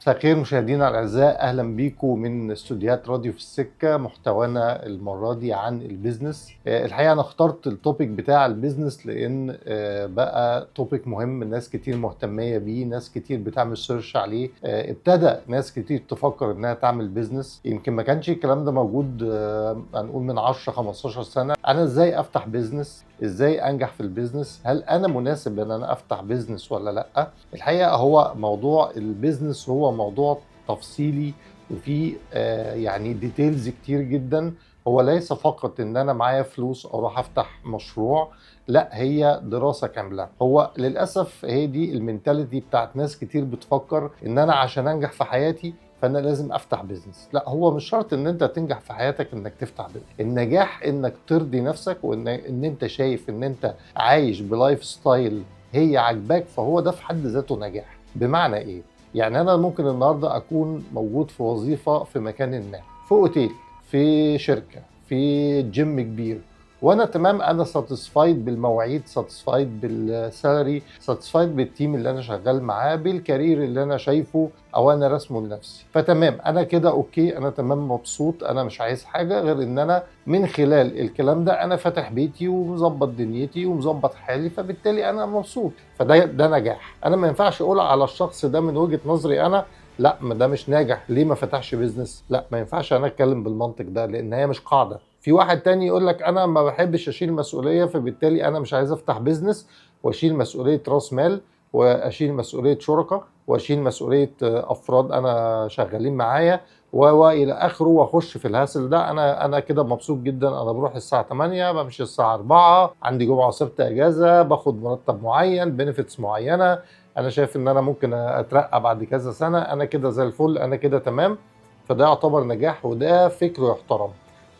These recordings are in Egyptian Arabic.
مساء الخير مشاهدينا الاعزاء، اهلا بيكم من استوديوهات راديو في السكه. محتوانا المرة دي عن ال business. الحقيقة انا اخترت ال topic بتاع ال business لان بقى topic مهم، ناس كتير مهتميه بيه، ناس كتير بتعمل search عليه. ابتدى ناس كتير تفكر انها تعمل business. يمكن ما كانش الكلام ده موجود هنقول من 10 15 سنة. انا ازاي افتح business؟ ازاي انجح في ال business؟ هل انا مناسب ان انا افتح business ولا لا؟ الحقيقة هو موضوع ال business هو موضوع تفصيلي وفيه يعني details كتير جدا. هو ليس فقط ان انا معايا فلوس اروح افتح مشروع، لا، هي دراسة كامله. هو للاسف هي دي ال mentality بتاعت ناس كتير، بتفكر ان انا عشان انجح في حياتي فانا لازم افتح business. لا، هو مش شرط ان انت تنجح في حياتك انك تفتح business. النجاح انك ترضي نفسك وان انت شايف ان انت عايش ب lifestyle هي عاجباك، فهو ده في حد ذاته نجاح. بمعنى ايه؟ يعني انا ممكن النهارده اكون موجود في وظيفة في مكان ما، في اوتيل، في شركه، في جيم كبير، وانا تمام، انا satisfied بالمواعيد، satisfied بال salary، satisfied بال team اللي انا شغال معاه، بال career اللي انا شايفه او انا راسمه لنفسي. فتمام، انا كده okay، انا تمام، مبسوط، انا مش عايز حاجة غير ان انا من خلال الكلام ده انا فاتح بيتي ومظبط دنيتي ومظبط حالي، فبالتالي انا مبسوط. فده نجاح. انا ما ينفعش اقول على الشخص ده من وجهه نظري انا لا، ما ده مش ناجح، ليه ما فتحش business؟ لا، ما ينفعش انا اتكلم بالمنطق ده لان هي مش قاعده. في واحد تاني يقول لك انا ما بحبش اشيل مسؤوليه، فبالتالي انا مش عايز افتح business واشيل مسؤولية راس مال واشيل مسؤولية شركاء واشيل مسؤولية افراد انا شغالين معايا والى اخره واخش في ال hassle ده. انا كده مبسوط جدا، انا بروح الساعة 8 بمشي الساعة 4، عندي جمعه وسبت اجازه، باخد مرتب معين، benefits معينه، انا شايف ان انا ممكن اترقى بعد كذا سنه، انا كده زي الفل، انا كده تمام. فده يعتبر نجاح وده فكرة يحترم،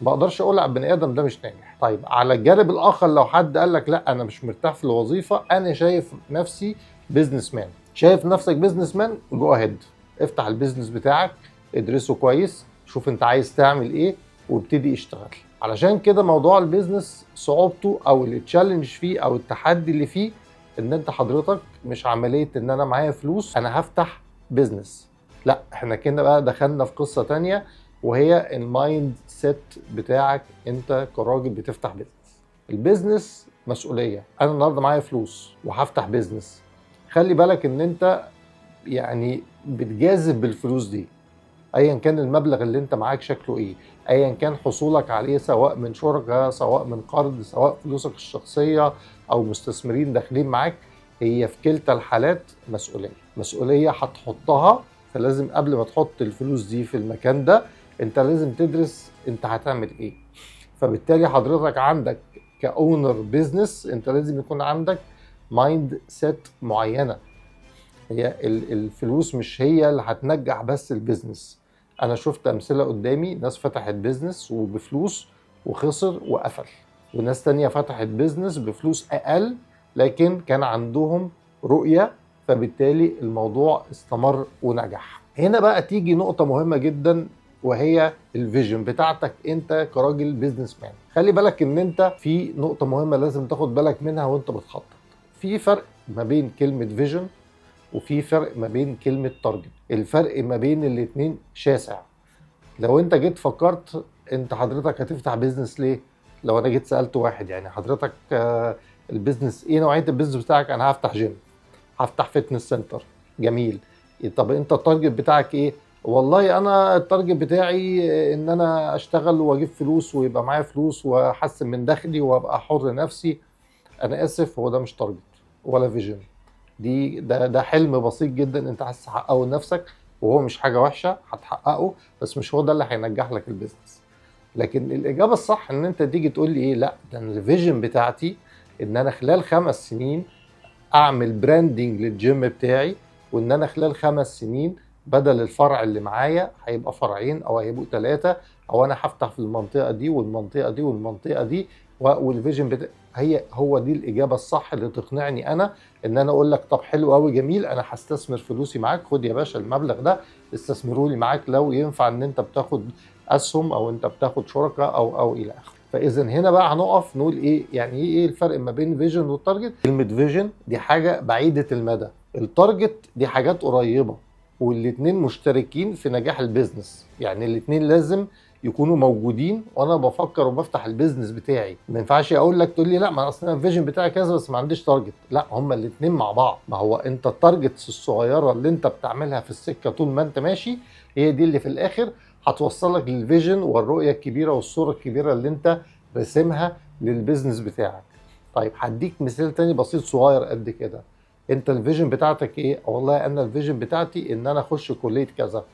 ما اقدرش اقول على البني ادم ده مش ناجح. طيب، على الجانب الاخر لو حد قال لك لا، انا مش مرتاح في الوظيفه، انا شايف نفسي businessman. شايف نفسك businessman، go ahead، افتح ال business بتاعك، ادرسه كويس، شوف انت عايز تعمل ايه وابتدي اشتغل. علشان كده موضوع ال business صعوبته او ال challenge فيه او التحدي اللي فيه ان انت حضرتك مش عملية ان انا معايا فلوس انا هفتح business. لا، احنا كده بقى دخلنا في قصة تانية وهي ال mindset بتاعك انت كراجل بتفتح business. ال business مسؤوليه. انا النهارده معايا فلوس وهفتح business، خلي بالك ان انت يعني بتجازف بالفلوس دي، ايا كان المبلغ اللي انت معاك شكله ايه، ايا كان حصولك عليه، سواء من شركاء، سواء من قرض، سواء فلوسك الشخصية او مستثمرين داخلين معاك، هي في كلتا الحالات مسؤوليه، مسؤولية هتحطها. فلازم قبل ما تحط الفلوس دي في المكان ده انت لازم تدرس انت هتعمل ايه. فبالتالي حضرتك عندك ك owner business انت لازم يكون عندك mindset معينه. هي الفلوس مش هي اللي هتنجح بس ال business. انا شفت امثلة قدامي، ناس فتحت business وبفلوس وخسر وقفل، وناس تانية فتحت business بفلوس اقل لكن كان عندهم رؤية، فبالتالي الموضوع استمر ونجح. هنا بقى تيجي نقطة مهمة جدا وهي ال vision بتاعتك انت كراجل businessman. خلي بالك ان انت في نقطة مهمة لازم تاخد بالك منها وانت بتخطط. في فرق ما بين كلمة vision وفي فرق ما بين كلمة target. الفرق ما بين الاتنين شاسع. لو انت جيت فكرت انت حضرتك هتفتح business ليه؟ لو انا جيت سألت واحد يعني حضرتك ال business ايه؟ نوعية ال business بتاعك؟ انا هفتح جيم، هفتح fitness center. جميل، طب انت ال target بتاعك ايه؟ والله انا ال target بتاعي ان انا اشتغل واجيب فلوس ويبقى معايا فلوس واحسن من دخلي وابقى حر نفسي. انا اسف، هو ده مش target ولا vision، دي ده حلم بسيط جدا انت عايز تحققه لنفسك، وهو مش حاجة وحشه، هتحققه، بس مش هو ده اللي هينجح لك ال business. لكن الاجابة الصح ان انت تيجي تقول لي ايه؟ لا، ده انا ال vision بتاعتي ان انا خلال 5 سنين اعمل branding لل gym بتاعي، وان انا خلال 5 سنين بدل الفرع اللي معايا هيبقى فرعين او هيبقوا 3، او انا هفتح في المنطقة دي والمنطقة دي والمنطقة دي. وال vision هي هو دي الاجابة الصح اللي تقنعني انا ان انا اقول لك طب حلو قوي، جميل، انا هستثمر فلوسي معاك، خد يا باشا المبلغ ده استثمره لي معاك، لو ينفع ان انت بتاخد اسهم او انت بتاخد شركاء او الى اخره. فاذا هنا بقى هنقف نقول ايه؟ يعني ايه الفرق ما بين vision وال target؟ كلمة vision دي حاجة بعيدة المدى، ال target دي حاجات قريبه. والاتنين مشتركين في نجاح ال business. يعني الاتنين لازم يكونوا موجودين وانا بفكر وبفتح ال business بتاعي. ما ينفعش اقول لك تقول لي لا ما اصل انا ال vision بتاعي كذا بس ما عنديش target. لا، هما الاتنين مع بعض. ما هو انت ال targets الصغيرة اللي انت بتعملها في السكة طول ما انت ماشي هي دي اللي في الاخر هتوصلك لل vision والرؤية الكبيرة والصورة الكبيرة اللي انت راسمها لل business بتاعك. طيب هديك مثال تاني بسيط صغير قد كده. انت ال vision بتاعتك ايه؟ والله انا ال vision بتاعتي ان انا اخش كليه كذا،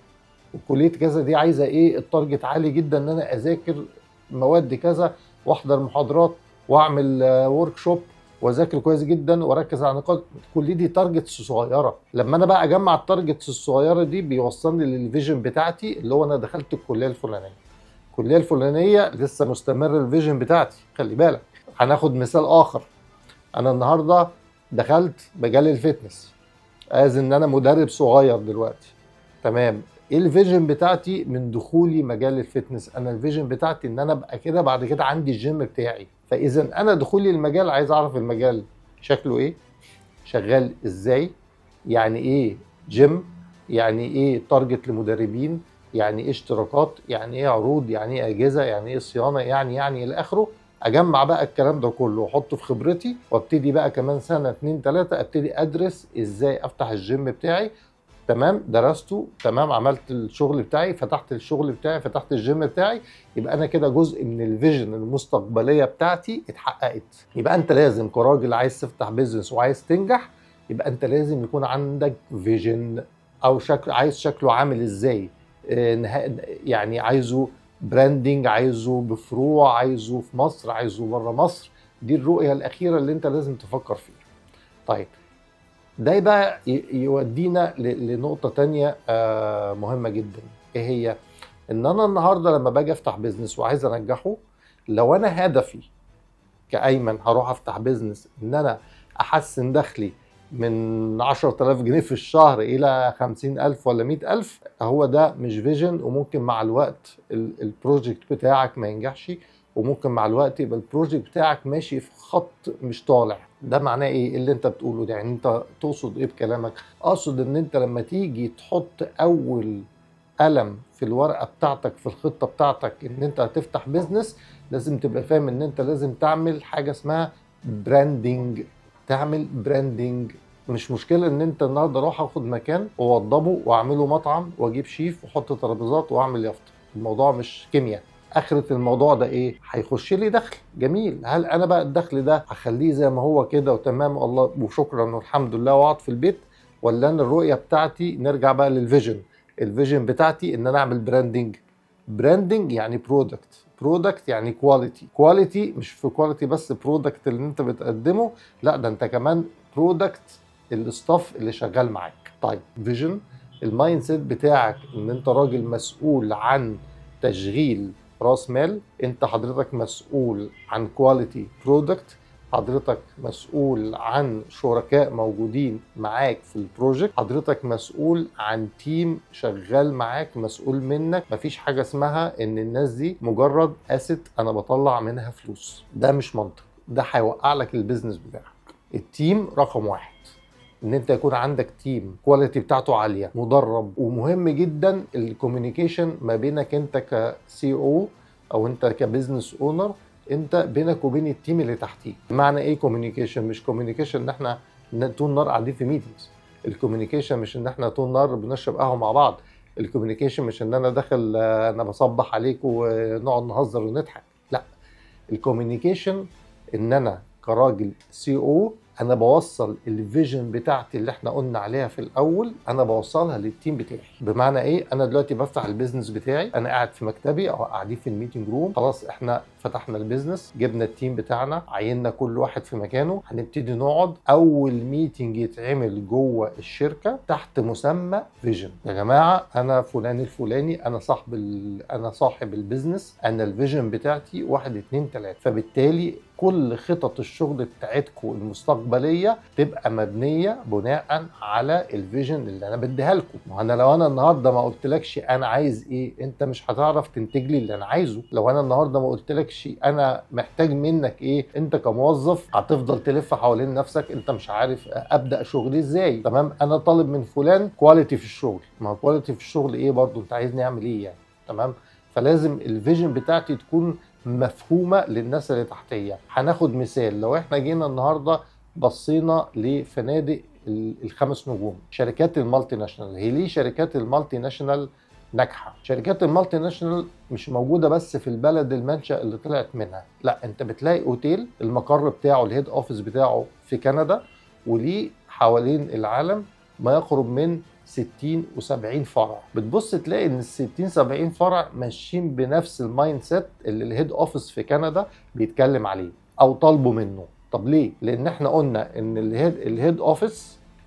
وكلية كذا دي عايزه ايه؟ ال target عالي جدا ان انا اذاكر مواد كذا واحضر محاضرات واعمل workshop واذاكر كويس جدا واركز على نقاط. كل دي targets صغيرة. لما انا بقى اجمع ال targets الصغيرة دي بيوصلني لل vision بتاعتي اللي هو انا دخلت الكلية الفلانية. الكلية الفلانية لسه مستمر ال vision بتاعتي. خلي بالك، هناخد مثال اخر. انا النهارده دخلت مجال ال fitness as ان انا مدرب صغير دلوقتي، تمام؟ ايه ال vision بتاعتي من دخولي مجال ال fitness؟ انا ال vision بتاعتي ان انا ابقى كده بعد كده عندي الجيم بتاعي. فاذا انا دخولي المجال عايز اعرف المجال شكله ايه، شغال ازاي، يعني ايه جيم، يعني ايه target لمدربين، يعني ايه اشتراكات، يعني ايه عروض، يعني ايه اجهزة، يعني ايه صيانة، يعني الى اخره. اجمع بقى الكلام ده كله واحطه في خبرتي، وابتدي بقى كمان سنة 2 3 ابتدي ادرس ازاي افتح الجيم بتاعي. تمام، درسته، تمام، عملت الشغل بتاعي، فتحت الشغل بتاعي، فتحت الجيم بتاعي، يبقى انا كده جزء من ال vision المستقبلية بتاعتي اتحققت. يبقى انت لازم كراجل عايز تفتح business وعايز تنجح، يبقى انت لازم يكون عندك vision او شكل، عايز شكله عامل ازاي، يعني عايزه branding، عايزه بفروع، عايزه في مصر، عايزه بره مصر. دي الرؤية الأخيرة اللي انت لازم تفكر فيها. طيب ده بقى يودينا لنقطة تانية مهمة جدا. ايه هي؟ ان انا النهاردة لما باجي افتح business وعايز انجحه، لو انا هدفي كأيمن هروح افتح business ان انا احسن دخلي من 10,000 جنيه في الشهر الى 50,000 ولا 100,000، هو ده مش vision. وممكن مع الوقت ال project بتاعك ما ينجحش، وممكن مع الوقت يبقى ال project بتاعك ماشي في خط مش طالع. ده معناه ايه اللي انت بتقوله ده؟ يعني انت تقصد ايه بكلامك؟ اقصد ان انت لما تيجي تحط اول قلم في الورقة بتاعتك في الخطة بتاعتك ان انت هتفتح business، لازم تبقى فاهم ان انت لازم تعمل حاجة اسمها branding. تعمل branding مش مشكلة ان انت النهارده اروح اخد مكان واوضبه واعمله مطعم واجيب شيف واحط ترابيزات واعمل يافطة. الموضوع مش كيمياء. اخرة الموضوع ده ايه؟ هيخش لي دخل جميل. هل انا بقى الدخل ده هخليه زي ما هو كده وتمام الله وشكرا والحمد لله واقعد في البيت، ولا انا الرؤية بتاعتي نرجع بقى لل vision. ال vision بتاعتي ان انا اعمل branding. branding يعني product، product يعني quality. quality مش في quality بس product اللي انت بتقدمه، لا ده انت كمان product ال staff اللي شغال معاك. طيب vision، ال mindset بتاعك ان انت راجل مسؤول عن تشغيل راس مال، انت حضرتك مسؤول عن quality product، حضرتك مسؤول عن شركاء موجودين معاك في ال project، حضرتك مسؤول عن team شغال معاك مسؤول منك. مفيش حاجة اسمها ان الناس دي مجرد asset انا بطلع منها فلوس. ده مش منطق، ده هيوقع لك ال business بتاعك. ال team رقم واحد، ان انت يكون عندك team quality بتاعته عالية، مدرب، ومهم جدا ال communication ما بينك انت ك CEO او انت ك business owner، انت بينك وبين ال team اللي تحتيك. معنى ايه communication؟ مش communication ان احنا طول النهار قاعدين في meetings. ال communication مش ان احنا طول النهار بنشرب قهوة مع بعض. ال communication مش ان انا داخل انا بصبح عليك ونقعد نهزر ونضحك. لا، ال communication ان انا كراجل CEO انا بوصل ال vision بتاعتي اللي احنا قلنا عليها في الاول، انا بوصلها لل team بتاعي. بمعنى ايه؟ انا دلوقتي بفتح ال business بتاعي، انا قاعد في مكتبي او قاعدين في ال meeting room، خلاص احنا فتحنا ال business، جبنا ال team بتاعنا، عيننا كل واحد في مكانه، هنبتدي نقعد اول meeting يتعمل جوه الشركة تحت مسمى vision. يا جماعة انا فلان الفلاني، انا صاحب ال business، انا ال vision بتاعتي 1 2 3. فبالتالي كل خطط الشغل بتاعتكم المستقبلية تبقى مبنية بناء على ال vision اللي انا بديها لكم. ما انا لو انا النهارده ما قلتلكش انا عايز ايه، انت مش هتعرف تنتج لي اللي انا عايزه. لو انا النهارده ما قلتلكش انا محتاج منك ايه، انت كموظف هتفضل تلف حوالين نفسك، انت مش عارف ابدا شغلي ازاي. تمام، انا طالب من فلان quality في الشغل، ما هو quality في الشغل ايه برضو، انت عايزني اعمل ايه يعني؟ تمام، فلازم ال vision بتاعتي تكون مفهومه للناس اللي تحتيه. هناخد مثال، لو احنا جينا النهارده بصينا لفنادق الخمس نجوم، شركات ال multinational. هي ليه شركات ال multinational ناجحة؟ شركات ال multinational مش موجودة بس في البلد المنشأ اللي طلعت منها، لا، انت بتلاقي اوتيل المقر بتاعه ال head office بتاعه في كندا، وليه حوالين العالم ما يقرب من 60 و70 فرع. بتبص تلاقي ان ال 60 70 فرع ماشيين بنفس ال mindset اللي ال head office في كندا بيتكلم عليه او طالبه منه. طب ليه؟ لان احنا قلنا ان ال head office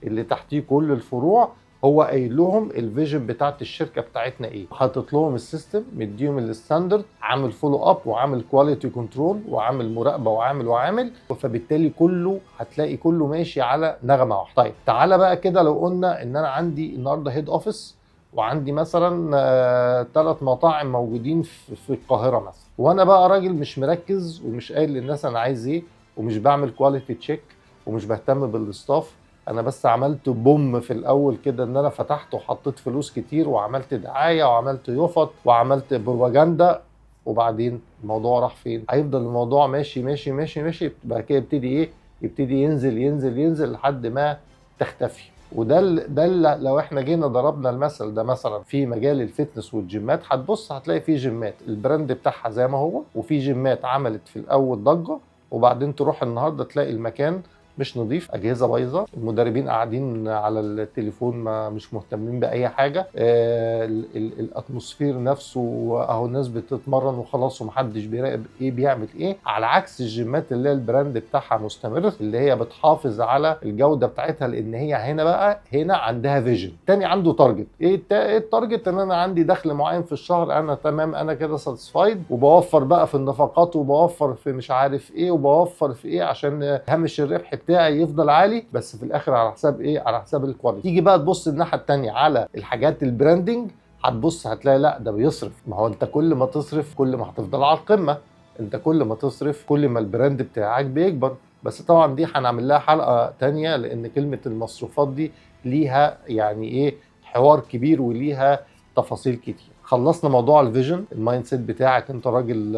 اللي تحتيه كل الفروع هو قايل لهم ال vision بتاعت الشركة بتاعتنا ايه، حاطط لهم ال system، مديهم ال standard، عامل follow up وعامل quality control وعامل مراقبة وعامل وعامل، فبالتالي كله هتلاقي كله ماشي على نغمة واحدة. طيب تعالى بقى كده، لو قلنا ان انا عندي النهارده head office وعندي مثلا 3 مطاعم موجودين في القاهرة مثلا، وانا بقى راجل مش مركز ومش قايل للناس انا عايز ايه، ومش بعمل quality check، ومش بهتم بال staff، انا بس عملت boom في الاول كده ان انا فتحت وحطيت فلوس كتير وعملت دعاية وعملت يفط وعملت بروباجندا، وبعدين الموضوع راح فين؟ هيفضل الموضوع ماشي ماشي ماشي ماشي، بعد كده يبتدي ايه؟ يبتدي ينزل ينزل ينزل لحد ما تختفي. وده ده لو احنا جينا ضربنا المثل ده مثلا في مجال ال fitness والجيمات، هتبص هتلاقي في جيمات ال brand بتاعها زي ما هو، وفي جيمات عملت في الاول ضجه، وبعدين تروح النهارده تلاقي المكان مش نظيف، اجهزة بايظة، المدربين قاعدين على التليفون ما مش مهتمين باي حاجة، ال atmosphere نفسه اهو الناس بتتمرن وخلاص ومحدش بيراقب ايه بيعمل ايه. على عكس الجيمات اللي هي ال brand بتاعها مستمر، اللي هي بتحافظ على الجودة بتاعتها، لان هي هنا بقى هنا عندها vision. تاني عنده target، ايه ال target؟ ان انا عندي دخل معين في الشهر، انا تمام، انا كده satisfied، وبوفر بقى في النفقات، وبوفر في مش عارف ايه، وبوفر في ايه عشان هامش الربح بتاعي يفضل عالي، بس في الاخر على حساب ايه؟ على حساب ال quality. تيجي بقى تبص الناحية التانية على الحاجات ال branding، هتبص هتلاقي لا ده بيصرف. ما هو انت كل ما تصرف كل ما هتفضل على القمه، انت كل ما تصرف كل ما ال brand بتاعك بيكبر. بس طبعا دي هنعمل لها حلقة تانية، لان كلمة المصروفات دي ليها يعني ايه حوار كبير وليها تفاصيل كتير. خلصنا موضوع ال vision، ال mindset بتاعك، انت راجل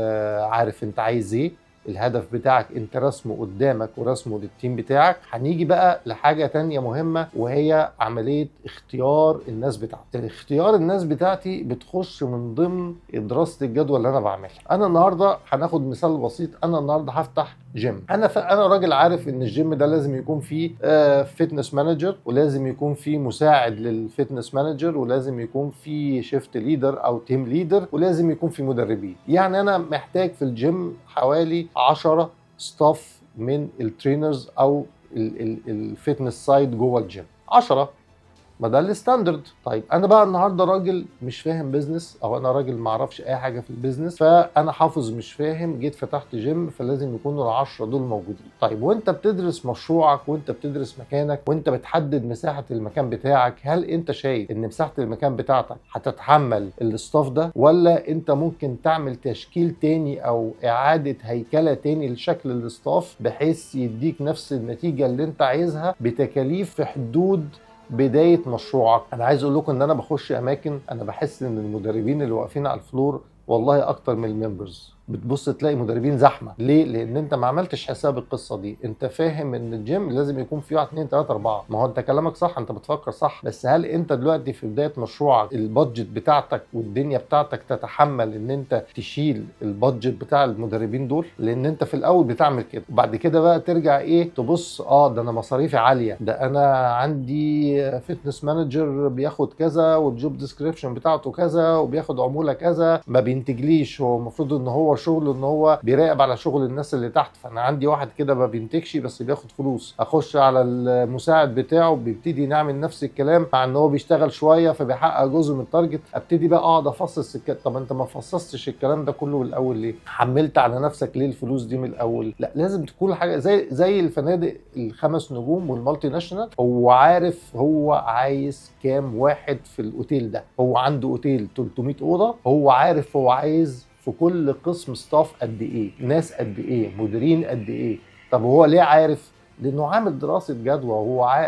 عارف انت عايز ايه، الهدف بتاعك انت رسمه قدامك ورسمه لل team بتاعك. هنيجي بقى لحاجة تانية مهمة، وهي عملية اختيار الناس بتاعتي. اختيار الناس بتاعتي بتخش من ضمن دراسة الجدوى اللي انا بعملها. انا النهاردة هناخد مثال بسيط، انا النهاردة هفتح جيم. انا راجل عارف ان الجيم ده لازم يكون فيه fitness manager، ولازم يكون فيه مساعد لل fitness manager، ولازم يكون فيه shift leader او team leader، ولازم يكون فيه مدربين. يعني انا محتاج في الجيم حوالي 10 staff من ال trainers او ال fitness side جوه الجيم، 10، ما ده ال standard. طيب انا بقى النهارده راجل مش فاهم business، او انا راجل ما اعرفش اي حاجة في ال business، فانا حافظ مش فاهم، جيت فتحت جيم، فلازم يكونوا ال10 دول موجودين. طيب وانت بتدرس مشروعك، وانت بتدرس مكانك، وانت بتحدد مساحة المكان بتاعك، هل انت شايف ان مساحة المكان بتاعتك هتتحمل ال staff ده، ولا انت ممكن تعمل تشكيل تاني او اعاده هيكله تاني لشكل ال staff بحيث يديك نفس النتيجة اللي انت عايزها بتكاليف في حدود بداية مشروعك؟ انا عايز اقول لكم ان انا بخش اماكن انا بحس ان المدربين اللي واقفين على ال floor والله اكتر من ال members. بتبص تلاقي مدربين زحمة. ليه؟ لان انت ما عملتش حساب القصة دي. انت فاهم ان الجيم لازم يكون فيه 1 2 3 4، ما هو انت كلامك صح، انت بتفكر صح، بس هل انت دلوقتي في بداية مشروعك ال budget بتاعتك والدنيا بتاعتك تتحمل ان انت تشيل ال budget بتاع المدربين دول؟ لان انت في الاول بتعمل كده، وبعد كده بقى ترجع ايه؟ تبص ده انا مصاريفي عالية، ده انا عندي fitness manager بياخد كذا، وال job description بتاعته كذا، وبياخد عمولة كذا، ما بينتجليش، هو المفروض ان هو شغله ان هو بيراقب على شغل الناس اللي تحت، فانا عندي واحد كده ما بينتجش بس بياخد فلوس. اخش على المساعد بتاعه بيبتدي نعمل نفس الكلام، مع ان هو بيشتغل شوية فبيحقق جزء من ال target. ابتدي بقى اقعد افصص الكلام. طب انت ما فصصتش الكلام ده كله من الاول ليه؟ حملت على نفسك ليه الفلوس دي من الاول؟ لا، لازم تكون حاجة زي الفنادق الخمس نجوم وال multinational، هو عارف هو عايز كام واحد في الاوتيل ده، هو عنده اوتيل 300 اوضة، هو عارف هو عايز في كل قسم staff قد ايه، ناس قد ايه، مديرين قد ايه. طب هو ليه عارف؟ لانه عامل دراسة جدوى،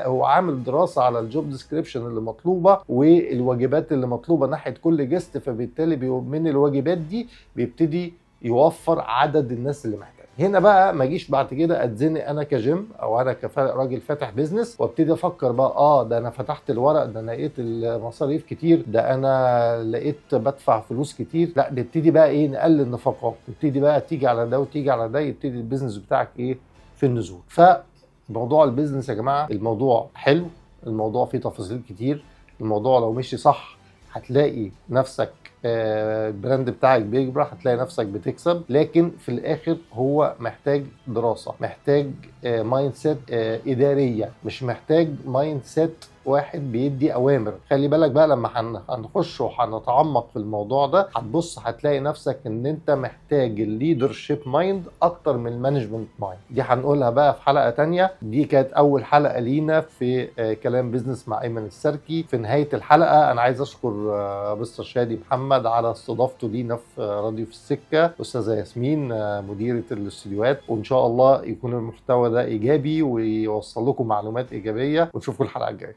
هو عامل دراسة على ال job description اللي مطلوبه والواجبات اللي مطلوبه ناحية كل guest، فبالتالي من الواجبات دي بيبتدي يوفر عدد الناس اللي محتاجه. هنا بقى ما اجيش بعد كده اتزنق انا كجيم او انا كراجل فاتح business وابتدي افكر بقى ده انا فتحت الورق، ده انا لقيت المصاريف كتير، ده انا لقيت بدفع فلوس كتير. لا، نبتدي بقى ايه، نقلل نفقات، نبتدي بقى تيجي على ده وتيجي على ده، يبتدي ال business بتاعك ايه في النزول. فموضوع ال business يا جماعة الموضوع حلو، الموضوع فيه تفاصيل كتير، الموضوع لو مشي صح هتلاقي نفسك ال brand بتاعك بيكبر، هتلاقي نفسك بتكسب، لكن في الاخر هو محتاج دراسة، محتاج mindset ادارية، مش محتاج mindset واحد بيدي اوامر. خلي بالك بقى لما هنخش وهنتعمق في الموضوع ده، هتبص هتلاقي نفسك ان انت محتاج ال leadership mind اكتر من ال management mind. دي هنقولها بقى في حلقة تانية. دي كانت اول حلقة لينا في كلام business مع ايمن السركي. في نهاية الحلقة انا عايز اشكر مستر شادي محمد على استضافته لينا في راديو في السكة، استاذه ياسمين مديره الاستوديوهات، وان شاء الله يكون المحتوى ده ايجابي ويوصل لكم معلومات ايجابية، ونشوفكم الحلقة الجاية.